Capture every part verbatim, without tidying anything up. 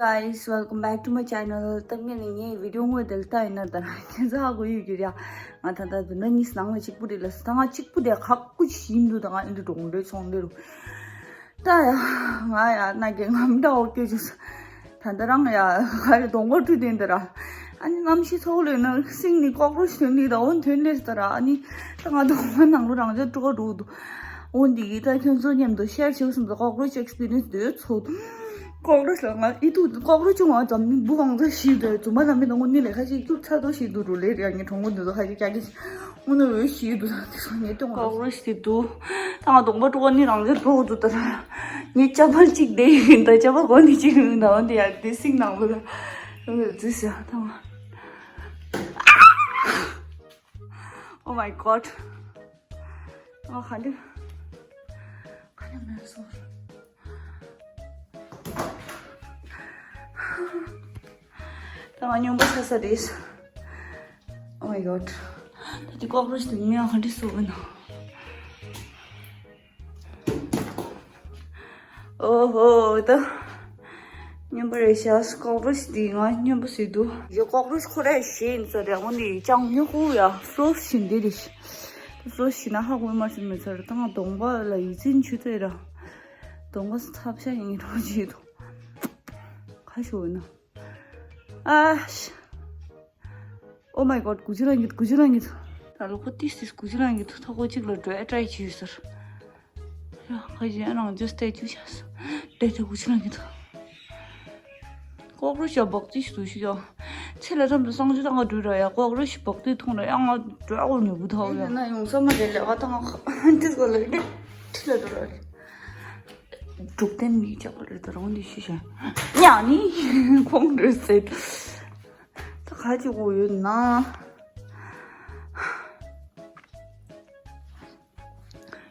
Guys, welcome back to my channel. ད་ངས་ནི་ངའི་བི་ཌི་ཡོ་དངོས་དེ་ལ་ལྟ་ཡིན་ན་ད་རང་ཁྱེད་ཚོ་ཧ་གོ་ཡོད་ཀྱི་རེད་ཡ། ང་ད་ལྟ་དུ་ན་གཉིས་ནང་ལ་གཅིག་པུ་རེད་ལ་ད་ང་གཅིག་པུ་དེ་ཁག་པོ་ཞིག་ཡིན་འདུག་ད་ང་ཨེ་འདྲ་གྲོང་འདྲའི་ཚོང་འདྲ་རུ། ད་ཡ་ང་ཡ་ན་གི་ང་མི་འདྲ་འོ་སྐྱོ་བཅུག་སོང་། ད་ད་རང་ཡ་ག་རེ་གདོང་པ་བཀྲུས་དེ་འདི་ར། ཨ་ནི་གནམ་གཤིས་ཚ་བོ་ལོས་ན་སིང་ནི་ཀོག་རོ་ཆ་ཐོན་ནི་ད་འོ་ཐོན་ལེ་ད་ར། ཨ་ནི་ད་ང་གདོང་པ་ནང་ལོ་རང་ཅག་སྤྲོ་བ་འགྲོ་འདུག་འོ་འདི་གི་ད་ཁྱོད་ཚོ་མཉམ་དུ་ཤེར་བྱེད་སོང་ད་ཀོག་རོ་ཆ་ཨེག་སི་པི་རི་ཡན་སི་འདོད་ཚོ། ཀོག་རོ་ཆ་ལ་ང་ཨི་ཐུག་ཀོག་རོ་ཆ་ང་ཙམ་མི་འབུ་གང་ཚ་ཞིག་འདོད་རྫུན་མ་ལ་མི་ད་འོ་ནི་ལས་ཁ་ཞིག་སྐྱུག་ཚ་དོ་ཞིག་འདུག་རུ་ལས་རེ་ངའི་གྲོང་པ་འདི་ཚོ་ཁ་ཞིག་ཀྱག་ཀྱག་ཞིག་འོ་ན་འོ་ཞིག་འདུག་ད་དེ་ཚོ་ངའི་སྟོན་ཀོག་རོ་ཆ་དེ་འདུག་ད་ང་གདོང་པ་སྤྲོ་བ་ནི་རང་ཚོའི་འགྲོ་འདུག་ད་ར། ངའི་ཅ་པལ་གཅིག་དེ་ཡིན་ད་ཅ་པལ་གོན་ནི་གཅིག་ཡིན་ད་འོ་འདི་ཡ་དེ་སིང་ནང་ལོ་ལ་འོ་འདི་ཟེར་ད་ང་Oh my god. ཨ་ག་འདྲ་ག་འདྲ་མེད་སོང་། ད་ང་སྨྱོན་པ་ཆགས་ས་རེད། Oh my god. ད་དེ་ཀོག་རོ་ཆ་དེ་ངས་ག་འདྲ་བཟོ་དགོས་ན། ཨོ་ཧོ་ད། སྨྱོན་པ་རེད་ཤག་ཀོག་རོ་ཆ་འདི་ང་སྨྱོན་པ་བཟོས་འདུག་ཡ་ཀོག་རོ་ཆ་ཁོ་རང་ཞེ་ཡིན་ས་རེད། འོ་ནི་ཅང་སྨྱོ་ཁུ་ཡ་ཕོ་ལོ་ཤི་ཞིག་འདི་རེད། ཕོ་ལོ་ཤི་ཞིག་ན་ཧ་གོ་མ་ཤི་མི་ཚར་ད་ང་གདོང་པ་ལ་ཡིད་ཚིམ་ཆུ་ཚོད་ར། གདོང་པ་ཚབ་ཤ་ཡིན་རོ་བྱེད་འདུག་ཁ་ཤོ་ཡིན་ན། ཨ་ཤ། Oh my god. གུ་ཅི་རང་གི་གུ་ཅི་རང་གི་ད་ལོ་ཁོ་ཏིས་ཏིས་གུ་ཅི་རང་གི་ཐོག་ཁོ་གཅིག་ལ་འགྲོ་ཨེ་ཊ་རའི་བྱེད་ཟེར། ཡ་ཁ་ཅན་རང་ཇོ་སྟེ་ཅུ་ཤ་ས་ཏེ་ཏེ་གུ་ཅི་རང་གི་ཐོག་ཀོག་རོ་ཆ་བག་ཙི་ཞིག་ཏུ་ཞུ་ཡ། ཚེ་ལ་ཙམ་དུ་སང་ཅུ་དང་ག་འགྲོ་ར་ཡ་ཀོག་རོ་ཆ་བག་ཙི་ཐོང་ར་ཡ་ང་འགྲོ་ཨ་གོ་ཉོ་བུ་ཐོག་ཡ། ན་ཡོང་ས་མ་རེད་ལེ་བ་དང་ང་ཏིས་གོ་ལ་རེད་ཁྲི་ལ་འགྲོ་ར་རེད། འབྲུག་ལྡན་མི་ཅག་རེད་ད་རང་འདི་ཤི་ཤ་ཉག་ནི་ཁོང་རེད་ཟེར། ད་ག་ཅིག་གོ་ཡོད་ན།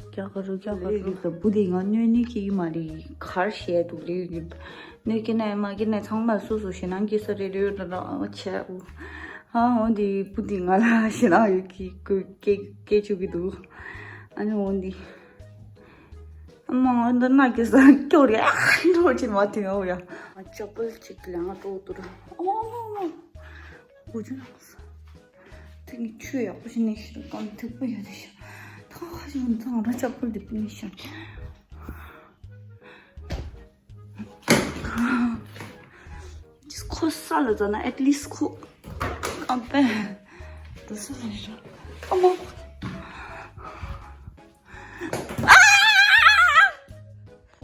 རྒྱ་གར་རུ་རྒྱ་གར་རུ་ད་བུ་དེ་ང་གནོད་ནི་ཁྱི་ཡི་མ་རེད་གར་བཤད་འདུག་རེད། གནོད་ཀྱི་ན་ཡི་མ་ཀྱི་ན་ཚང་མ་སོ་སོ་ཞེ་ནང་གི་ས་རེད་རེད་ད་ར་བྱས། ཨ་འོ་འདི་བུ་དེ་ང་ལ་ཞེ་ནང་ཡོད་ཀྱི་ཀུ་སྐད་སྐད་ཆུ་གི་འདུག་ཨ་ནི་འོ་འདི། མང་འདི་ན་གི་ས་སྐྱོ་རེད་ཨ་འགྲོ་ཅི་མ་དེ་འོ་ཡ། ཅག་པོ་ཅིག་ལ་ང་འགྲོ་འདུག་ར། ཨོ་མ་མ། གུ་ཅི་ན་ས། དེ་ནི་ཆུ་ཡག་པོ་ཞིག་ནས་ཤི་ར་གང་ཐུག་པོ་ཡོད་དེ་ཤ། ཐང་ཁ་ཞིག་འདི་ང་རང་ཅག་པོ་འདི་པོ་ནས་ཤ། ཁོ་ས་ལ་ཛ་ན་at least ཁོ་ཨ་པེ་འགྲོ་ས་རེད་ར། ཨ་མ།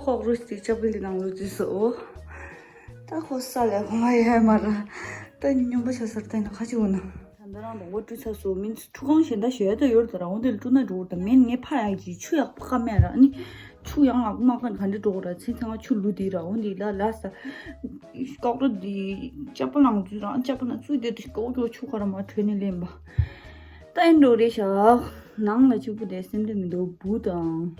ཁོག་རུ་སྟེ་ཅ་པི་ལི་ནང་ལོ་ཙི་སོ། ད་ཁོ་ས་ལ་ཁོ་མ་ཡ་མ་ར། ད་སྨྱོན་པ་ཆ་སར་ད་ན་ཁ་ཅིག་འོ་ན། ད་ལྟ་རང་ལོང་བ་བཀྲུས་ཚར་སོང་མིན་ཁྲུ་གང་གཞན་དག་ཞོལ་དུ་ཡོད་དོ་ར་འོ་དེ་བཀྲུ་ན་འགྲོ་དང་མིན་ངས་ཕ་ཡག་གི་ཆུ་ཡག་པོ་ཀ་མེད་ར་ནི། ཆུ་ཡང་ངག་མ་ཁན་ག་འདྲ་འགྲོ་ར་ཚེ་ཚང་ཆུ་ལུ་དེ་ར་འོ་འདི་ལ་ལ་ས། ཀོག་རོ་འདི་ཅ་པ་ལང་ཚུ་རང་ཅ་པ་ན་ཚུ་དེ་དུ་ཀོག་ཀྱོ་ཆུ་ཁ་ར་མ་ཁྲོས་ནི་ལེན་པ། ད་ཨེ་འགྲོ་རེད་ཤག་ནང་ལ་གཅིག་པུ་དེ་སེམས་དེ་མི་འདུག་བུ་དང་།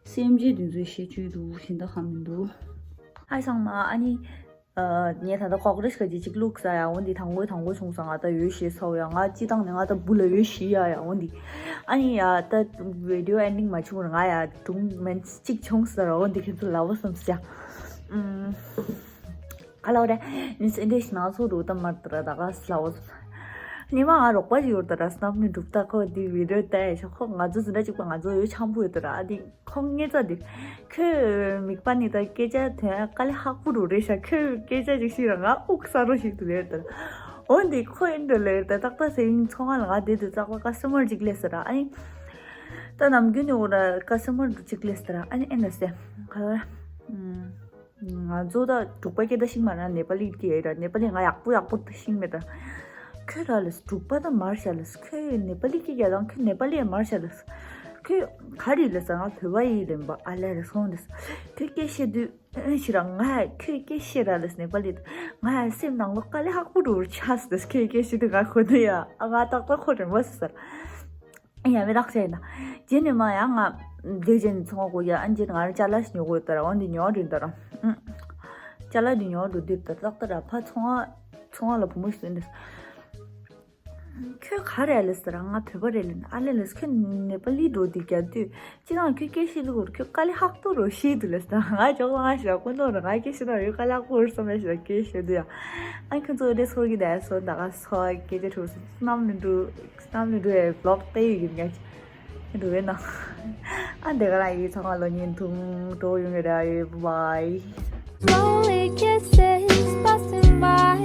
སེམས་ཅན་དེ་ཚོའི་ཤེས་ཆོས་འདུག་གཞན་དག་གང་མི་འདུག་ཨ་ཚང་མ་ཨ་ནི། ངས་ད་ལྟ་ཀོག་རོ་ཆ་ག་ཅི་ཅིག་བླུགས་ས་ཡ་འོ་འདི་དང་པོ་དང་པོ་བྱུང་ས་ང་ད་ཡོད་ཤེས་ཚ་བོ་ཡ་ང་སྤྱི་བཏང་ནས་ང་ད་བུ་ལ་ཡོད་ཤེས་ཡ་ཡ་འོ་འདི། ཨ་ནི་ཡ་ད་video ending མ་བྱུང་ར་ང་ཡ་སྒྲུང་མིན་གཅིག་བྱུང་ས་ར་འོ་འདི་ཁྱེད་ཚོ་ལབ་བསམ་ས། ཨུམ། ག་ལ་བ་རེད། ནི་སེ་འདྲེ་ཞིག་ནང་ཚོགས་འདུག་ད་མར་ད་ར་ད་ག་ལ་འོ། ཉི་མ་ང་རོགས་པ་ཞིག་ཡོད་ད་ར་སྣམ་ནི་འགྲུབ་ད་ཁོ་འདི་video ལྟ་ཡ་ཤོག་ཁོ་ང་ཚོ་འཛིན་གྲྭ་གཅིག་པ་ང་ཚོ་ཡོད་ཆང་བུ་ཡོད་ད་ར་ཨ་འདི། ཁོང་ངེད་ཚ་དེ། ཁོས་མིག་པ་ནི་ད་སྐད་ཆ་དོན་དཀའ་ལས་ཁག་པོ་རུ་རེད་ཤག་ཁོས་སྐད་ཆ་ཅིག་ཤེས་ར་ང་དབུགས་ས་རོ་ཞིག་ཏུ་ལེར་དར། འོན་ཏེ་ཁོ་ཨིན་འགྲོ་ལེར་དར་ཏག་ཏག་སེ་ཡིན་ཚོང་ང་ལ་ང་དེ་དུ་ཙག་པ་ཀ་སི་མར་ཅིག་ལས་ཟེར་ར་ཨ་ཡིན། ད་ནམ་རྒྱུན་ནི་འོ་ར་ཀ་སི་མར་དུ་ཅིག་ལས་ཟེར་ར་ཨ་ནི་ཨེ་ན་སེ། ཁ་ང་ཚོ་ད་འབྲུག་པ་སྐད་ད་ཤིང་མ་ན་ནེ་པ་ལི་སྐད་ར་ནེ་པ་ལི་ང་ཡག་པོ་ཡག་པོ་ད་ཤིང་མེད་ད། ཁོས་ར་ལས་འབྲུག་པ་ད་མར་ཤ་ལས་ཁོས་ནེ་པ་ལི་སྐད་རྒྱག་དང་ཁོས་ནེ་པ་ལི་མར་ཤ་ལས། ཁོས་ག་རེ་ལས་ང་བོད་པ་ཡིན་ལེན་པ་ཨ་ལས་རེ་སོང་ལས། ཁོས་སྐད་བཤད་དུས་ཨེ་ཤི་ར་ང་ཁོས་སྐད་བཤད་ར་ལས་ནེ་པ་ལི་ང་སེམས་ནང་ལོགས་དཀའ་ལས་ཁག་པོ་འགྲོ་བར་ཆགས་ལས་ཁོས་སྐད་བཤད་དུས་ང་ཁོ་ནི་ཡ་ཨ་ང་ཏག་ཏག་ཁོ་རེ་མོ་ཟེར། ཡ་མི་རག་བྱས་ན། རྗེས་ནས་མ་ཡང་ང་། ལས་རྗེས་ནས་ཚོང་བ་གོ་ཡ་ཨན་རྗེས་ནས་ང་རང་ཅ་ལག་ཞིག་ཉོ་དགོས་ཡོད་ད་ར་འོན་ཏེ་ཉོ་བ་འགྲོ་ཡིན་ད་ར། ཨུ། ཅ་ལག་འདི་ཉོ་བ་འགྲོ་དུས་ད་ཏག་ཏག་ར་ཕ་ཚོང་བ། ཚོང་བ་ལ་བུ་མོ་ཞིག་ཡིན་ད། ཁྱོད་ག་རེ་ལས་ཟེར། ང་བོད་པ་རེད་ལབ་ན། ཨ་ལས་ལས། ཁྱོད་ནེ་པ་ལི་འགྲོ་འདི་རྒྱ་དུས་ཅི་ན་ཁྱོད་སྐད་ཤེས་ལུགས་ཁྱོད་དཀའ་ལས་ཁག་ཏུ་རོ་ཤེས་འདུག་ལས་ཟེར། ང་ཅོག་ལ་ང་ཞག་ཀུན་ཏུ་རོ་ང་སྐད་ཤེས་ན་ཡོད་དཀའ་ལས་ཁོ་རུ་སོང་མེད་ཞག་སྐད་ཤེས་འདུག་ཡ། ཨ་ཁྱོད་ཚོ་འདྲེ་ཚོར་གི་ད་སོ་ད་ག་སོ་སྐད་ཆ་ཁྲུ་སྣམ་ནི་འགྲོ་སྣམ་ནི་འགྲོ་ཡ་བློག་ཏེ་ཡོད་གི་ང་འགྲོ་བས་ན། ཨ་འདི་ག་རང་ཡིན། ཚང་མ་ལོ་ཉིན་ཐུང་འགྲོ་ཡོང་གི་ར་ཡོད། Bye bye. Slowly kisses passing by.